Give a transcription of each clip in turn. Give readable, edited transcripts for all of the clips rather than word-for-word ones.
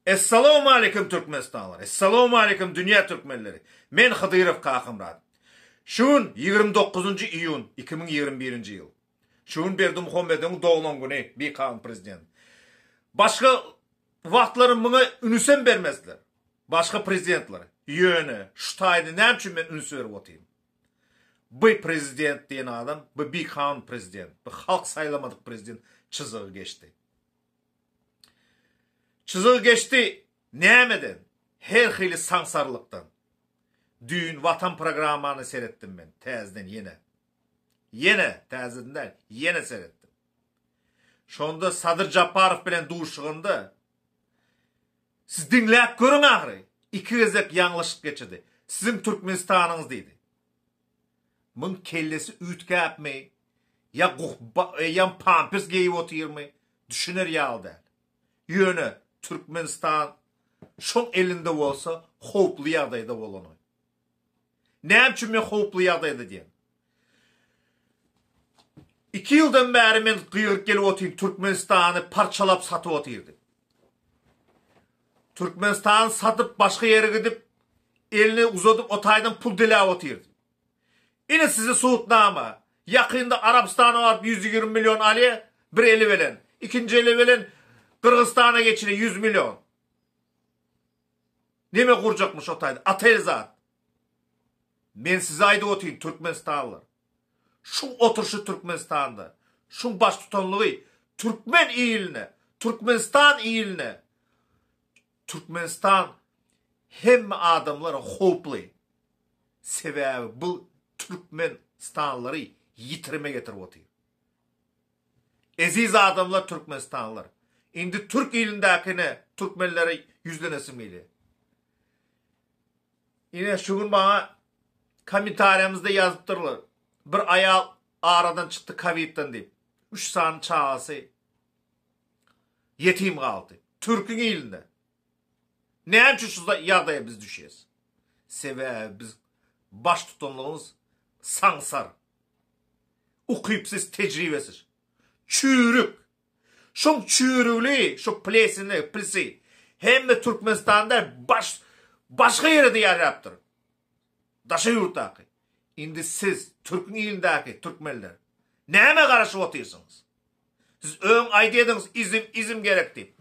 Essalawmaleýkim Türkmenistanlylar! Essalawmaleýkim dünýä türkmenleri! Men Hydyrow Kakamyrat. Şu gün 29-njy iýun 2021-nji ýyl. Şu gün Berdimuhamedowyň doglan güni, bikanun prezident. Başga wagtlary muňa ünüsem bermezdiler. Başga prezidentler. Ýöne şu taýda näme üçin men üns berip otyryn? Bu prezident diýen adam, bu bikanun prezident, bu halk saýlamadyk prezident çyzygy geçdi. Çyzygy geçdi nämeden? Her hili saňsarlykdan. Düýn Watan programmany seretdim men täzeden ýene. Ýene, täzeden däl, ýene seretdim. Şonda Sadyr Japarow bilen duşuşygynda Siz diňläp görüň ahyry. Iki gezek ýalňyşyk geçirdi. Siziň Türkmenistanyňyz diýdi. Muň kellesi üýtgäpmi ýa eýýäm pampers geýip otyrmy düşüner ýaly däl. Ýöne Türkmenistan şoň elinde bolsa howply ýagdaýda bolany. Näme üçin men howply ýagdaýda diýen? Iki ýyldan bäri men gygyryp gelip otyryn Türkmenistany parçalap satyp otyr diýip. Türkmenistany satyp başga ýere gidip elini uzadyp o taýdan pul diläp otyr. Ine size subutnama. Ýakynda Arabystana baryp 120 million alýa bir eli bilen. Ikinji eli bilen Gyrgyzystana geçirýä 100 million. Neme gurjakmyş o taýda? Otel zat. Men size aýdyp otyryn Türkmenistanlylar. Şuň oturyşy Türkmenistanda, şuň baştutanlygy türkmen iline, Türkmenistan iline, Türkmenistan hemme adamlara howply. Sebäbi bu türkmenistanlylary ýitirime getirip otyr. Eziz adamlar türkmenistanlylar. Indi türk ilindäkine türkmenlere ýüzlenesim gelýär. Ine şu gün maňa kommentariýamyzda ýazypdyrlar. Bir aýal aradan çykdy kowidden diýip. 3 sany çagasy ýetim galdy. Türküň ilinde. Näme üçin şu ýagdaýa biz düşýäs? Sebäbi biz baştutanlygymyz saňsar. Ukypsyz, tejribesiz. Çüýrük. Şoň çüýrügli, şo plesini, plsi hemme Türkmenistanda baş başga ýere-de ýaýrapdyr. Daşary ýurtdaky. Indi siz türküň ilindäki türkmenler nämä garaşyp otyrsyňyz? Siz öň aýdýadyňyz izim, izim gerek diýip.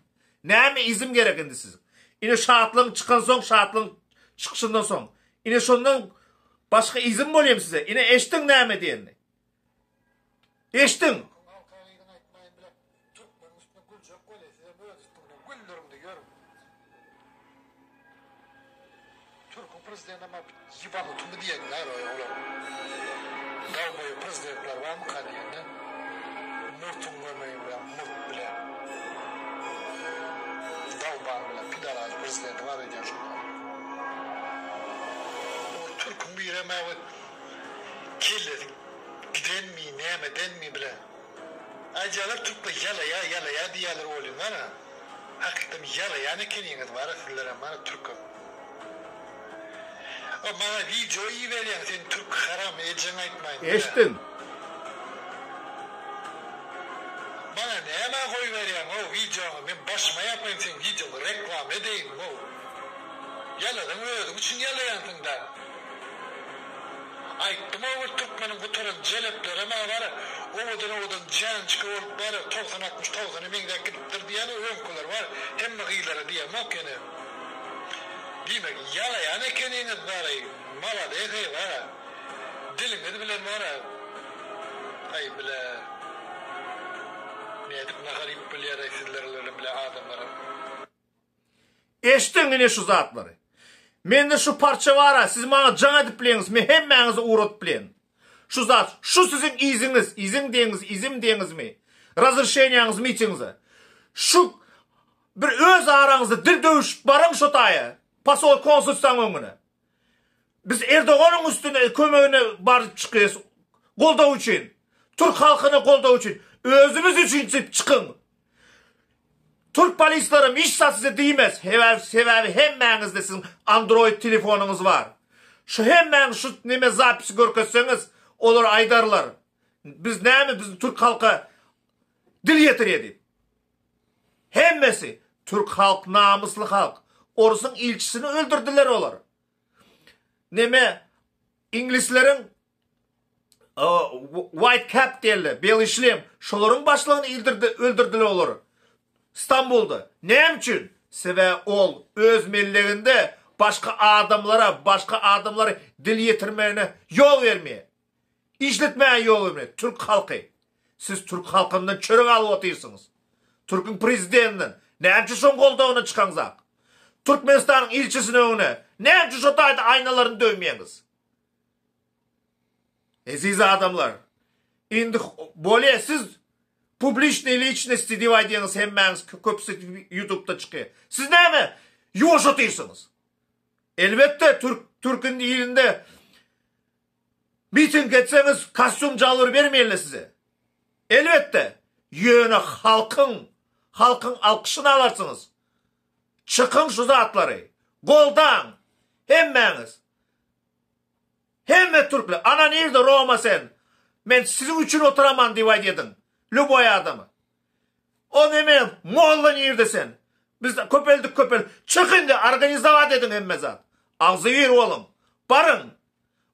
Näme izim gerek indi siziň? Ine şatlygyň çykansoň, şatlygyň çykyşyndan soň. Ine şondan başga izim bolýamy size? Ine eşdiň näme diýenini. Eşdiň. Gidenmi nämedenmi bile. Aýdýalar türkler ýalaýa ýalaýa diýýäler welin bara hakykdan ýalaýan ekeniňiz bara sizlerem bara türkem. O maňa wideo iberýäň sen türk haram ejeň aýtmaýyn bile. Eşdiň. Maňa nämä goýberýäň o wideoňy men başyma ýapaýyn seň wideoňy reklama edeýin how. Ýaladyň özüň üçin ýalaýansyňda. Aýtdym-ow bir türkmeniň gutaran jeleplerem-ä bar-a, owadan-owadan jançka bolup bar-a, 90 60 towsana meňzäp gidipdir diýýän-ä öňküler bar, hemme gyzlara diýemok ýene. Diýmek, ýalaýan ekeniňiz bar-aý, malades-eý bar-a. Diliňiz bilen bar-a, aý bile, nädip nahar iýip bolýar-aý sizler bilen bile adamlara. Eşdiň ine şu zatlary. Mende şu parça bara, siz maňa jaň edip bileňiz, men hemmäňizi ugradyp bilen. Şu zat, şu siziň iziňiz, iziň diýeňiz, izim diýeňizmi? Razrşeniýaňyz mitiňize. Şu bir öz araňyzda dil döwüşip baryň şo taýa, posol konsulstwaň öňüne. Biz Erdoganyň üstüne kömegine baryp çykýas goldaw üçin. Türk halkyna goldaw üçin. Özümiz üçin çyp çykyň. Türk polislerim hiç zat size diýmez. Sebäbi sebäbi hemmäňizde siziň Android telefonyňyz bar. Şu hemmäňiz şu neme zapisi görkezseňiz olar aýdarlar. Biz näme biz türk halka dil ýetirýä diýip. Hemmesi. Türk halk namysly halk. Orusyň ilçisini öldürdiler olar. Neme iňlisleriň White Cap diýerler, Bely şlem, şolaryň başlygyny ildirdi, öldürdiler olary. Stambulda. Näme üçin? Sebäbi ol öz melleginde başga adamlara, başga adamlara dil ýetirmegine ýol bermeýär. Işletmäge ýol bermeýär. Türk halky. Siz türk halkyndan çörek alyp otyrsyňyz. Türküň prezidentinden. Näme üçin şoň goldawyna çykaňzak? Türkmenistanyň ilçisiniň öňüne näme üçin şo taýda aýnalaryny döwmeýäňiz? Eziz adamlar, indi bolýa siz publiçnyý liçnosti diýip aýdýaňyz hemmäňiz köpüsi ýutubda çykýar. Siz näme ýuwaş otyrsyňyz? Elbetde türk türkün ilinde miting etseňiz kostýum jalbar bermeýärler size. Elbetde ýöne halkyň halkyň alkyşyny alarsyňyz. Çykyň şu zatlary goldaň hemmäňiz. Hemme türkler. Ana nirde Roma sen. Men siziň üçin oturaman diýip aýdýadyň. Lýuboý adama. O neme molla nirde sen. Biz köpeldik köpel. Çyk indi organizowat ediň hemme zat. Agzybir boluň. Baryň.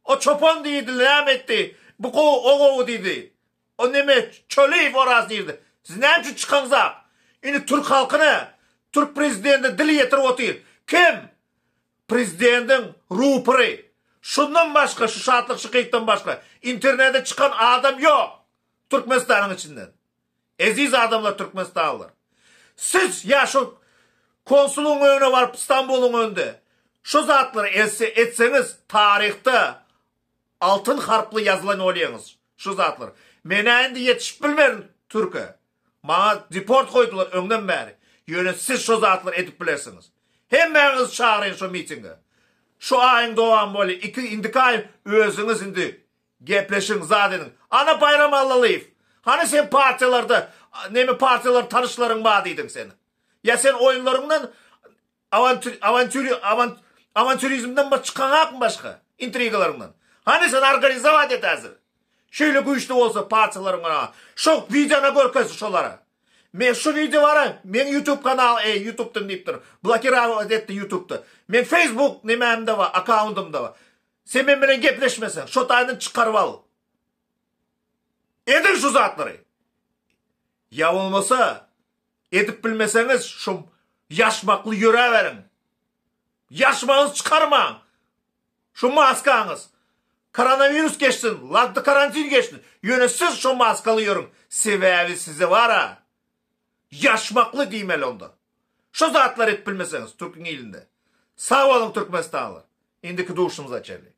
O çopan diýdi näme etdi. Bu gowy o gowy diýdi. O neme Çöliýew Oraz nirde. Siz näme üçin çykaňzak. Indi türk halkyna türk prezidenti dil ýetirip otyr. Kim? Prezidentiň rupory. Şundan başga şu Şatlyk Şykyýewden başga internete çykan adam ýok Türkmenistanyň içinden. Eziz adamlar Türkmenistanlylar. Siz ýa şu konsulyň öňüne baryp Stambulyň öňünde şu zatlary etse etseňiz taryhda altyn harply ýazylan bolýaňyz şu zatlar. Menä indi ýetişip bilmerin türke. Maňa deport goýdular öňden bäri. Ýöne siz şo zatlary edip bilersiňiz. Hemmäňizi çagyryn şo mitinge. Şu aýyň dowamy bolýa iki indiki aý özüňiz indi gepleşiň zat ediň. Ana Baýram Allalyýew. Hany sen partiýalarda neme partiýalar tanyşlaryň bar diýdiň sen. Ýa sen oýunlaryňdan Awantür, awantüri, awant, awantürizmden bir çykaňakmy başga? Intrigalaryňdan. Hany sen organizowat et häzir. Şeýle güýçli bolsa partiýalaryň bar. Şo wideony görkezdi şolara. Men şu wideo bara meň YouTube kanal, ey YouTube'dan diýipdir. Blokirowat etdi YouTube'da. Men Facebook nemämde bar, akkauntymda bar. Sen men bilen gepleşmeseň, şo taýdan çykaryp al. Ediň şu zatlary. Ýa bolmasa Edip bilmeseňiz şu ýaşmakly ýöräberiň. Ýaşmagyňyzy çykarmaň. Şu maskaňyz. Koronawirus geçsin, lagdy karantin geçsin. Ýöne siz şu maskaly ýörüň. Sebäbi size bara ýaşmakly diýmeli onda. Şu zatlary edip bilmeseňiz türküň ilinde. Sag boluň türkmenistanlylar. Indiki duşumyza çenli.